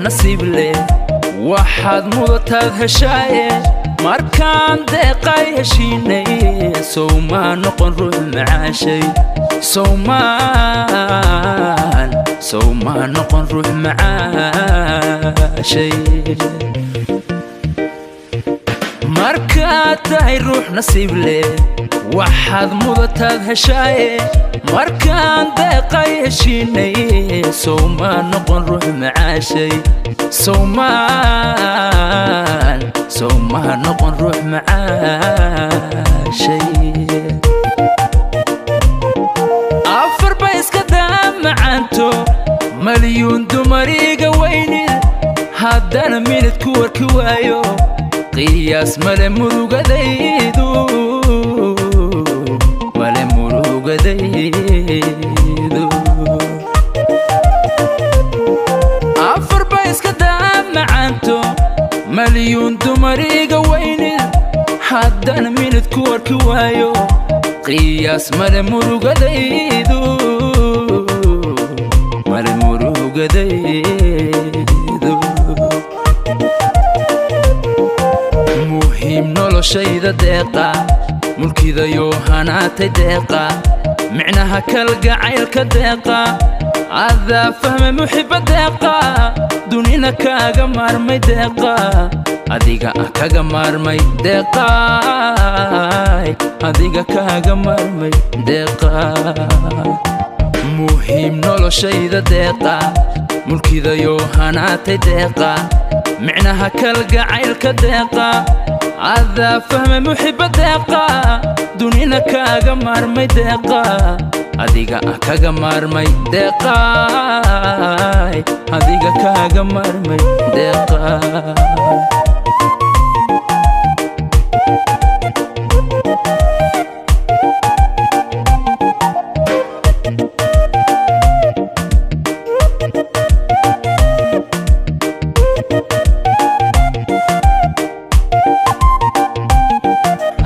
Nasiib leh waxaad mudataad heshaaye, markaan deeqay heshiinay, sowmaa noqon ruux macaashay, sowmaan, sowmaa noqon ruux macaashay. Markaad tahay ruux nasiib leh waxaad mudataad heshaaye, markaan deeqay heshiinay, sowmaa noqon ruux macaashay, sowmaan, sowmaa noqon ruux macaashay. Afar ba iska daa macaanto, malyuun dumariga weynid, haddana minid ku warki waayo, qiyaas male murugadaydu, male murugadaydu. Afar ba iska daa macaanto, malyuun dumariga weynid, haddana minid ku warki waayo, qiyaas male murugadaydu, male murugadaydu. Muhiim noloshayda deeqa, mulkidayoo hanaatay deeqa, micnaha kalgacaylka deeqa, adaa fahmay muxiba deeqa, dunina kaaga maarmay deeqa, adiga ah kaga maarmay deeqaay, adiga kaaga maarmay deeqa. Muhiim noloshayda deeqa, mulkidayoo hanaatay deeqa, micnaha kalgacaylka deeqa, adaa fahmay muxiba deeqa, dunina kaaga maarmay deeqa, adiga ah kaga maarmay deeqaay, adiga kaaga maarmay deeqa.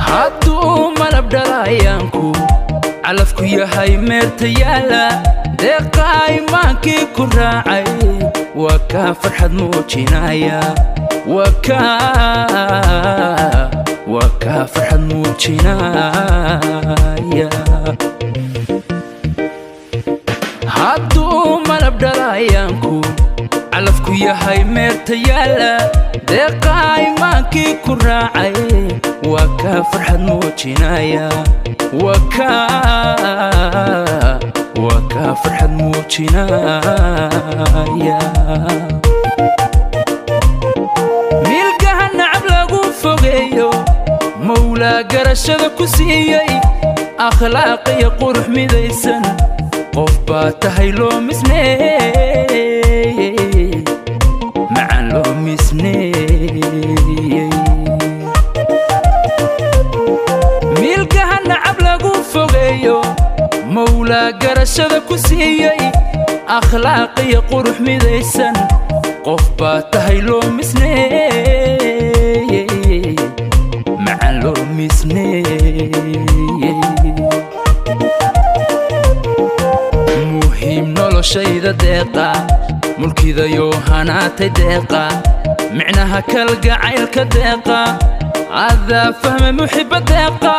Hadduu malab dhalayaanku calafku yahay meerta yaala, deeqaay maankii ku raacay waa kaa farxad muujinaya, waa kaa farxad muujinaya. Hadduu malab dhalayaanku calafku yahay meerta yaala, deeqaay maankii ku raacay waa kaa farxad muujinaya, waa kaa farxad muujinaya. Miilgaha nacab lagu fogeeyo, mawlaa garashada ku siiyey, akhlaaq iyo qurux midaysan, qof baa tahay loo misneeyey, macaan loo misneeyey. Miilgaha nacab lagu fogeeyo, mawlaa garashada ku siiyey, akhlaaq iyo qurux midaysan, qof baa tahay loo misneeyey, macaan loo misneeyey. Muhiim noloshayda deeqa, mulkidayoo hanaatay deeqa, micnaha kalgacaylka deeqa, adaa fahmay muxiba deeqa,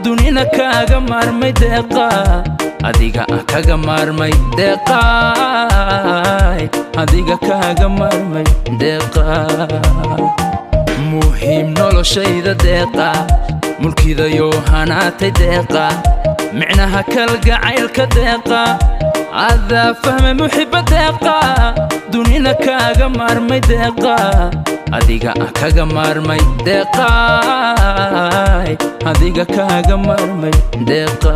dunina kaaga maarmay deeqa, adiga ah kaga maarmay deeqaay, adiga kaaga maarmay deeqa. Muhiim noloshayda deeqa, mulkidayoo hanaatay deeqa, micnaha kalgacaylka deeqa, adaa fahmay muxiba deeqa, dunina kaaga maarmay deeqa, adiga ah kaga maarmay deeqaay, adiga kaaga maarmay deeqa.